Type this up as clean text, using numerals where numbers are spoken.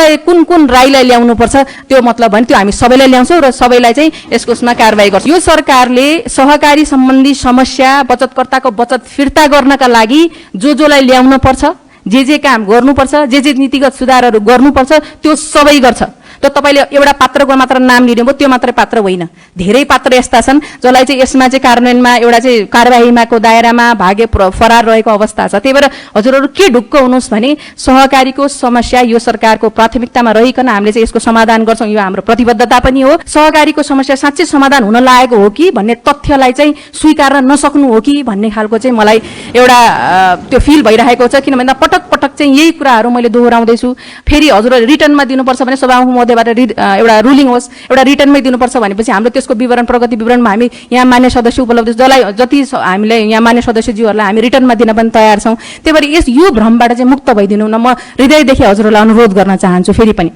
कसलाई कुन राईलाई ल्याउनु पर्छ त्यो मतलब भने त्यो हामी सबैलाई ल्याउँछौँ र सबैलाई चाहिँ यसको उसमा कारबाही गर्छ। यो सरकारले सहकारी सम्बन्धी समस्या बचतकर्ताको बचत फिर्ता गर्नका लागि जोलाई ल्याउन पर्छ, जे काम गर्नुपर्छ, जे नीतिगत सुधारहरू गर्नुपर्छ त्यो सबै गर्छ। त तपाईले एउटा पात्रको मात्र नाम लिनुभयो, त्यो मात्रै पात्र होइन, धेरै पात्र यस्ता छन् जसलाई चाहिँ यसमा चाहिँ कार्यान्वयनमा एउटा चाहिँ कारबाहीमाको दायरामा भागे फरार रहेको अवस्था छ। त्यही भएर हजुरहरू के ढुक्क हुनुहोस् भने सहकारीको समस्या यो सरकारको प्राथमिकतामा रहिकन हामीले चाहिँ यसको समाधान गर्छौँ, यो हाम्रो प्रतिबद्धता पनि हो। सहकारीको समस्या साँच्चै समाधान हुन लागेको हो कि भन्ने तथ्यलाई चाहिँ स्वीकार्न नसक्नु हो कि भन्ने खालको चाहिँ मलाई एउटा त्यो फिल भइरहेको छ। किन भन्दा पटक पटक चाहिँ यही कुराहरू मैले दोहोऱ्याउँदैछु। फेरि हजुरहरूले रिटर्नमा दिनुपर्छ भने सभामुख एउटा रुलिङ होस्, एउटा रिटर्नमै दिनुपर्छ भनेपछि हाम्रो त्यसको विवरण प्रगति विवरणमा हामी यहाँ मान्य सदस्य उपलब्ध जसलाई जति हामीले यहाँ मान्य सदस्यज्यूहरूलाई हामी रिटर्नमा दिन पनि तयार छौँ। त्यही भएर यो भ्रमबाट चाहिँ मुक्त भइदिनु न म हृदयदेखि हजुरहरूलाई अनुरोध गर्न चाहन्छु फेरि पनि।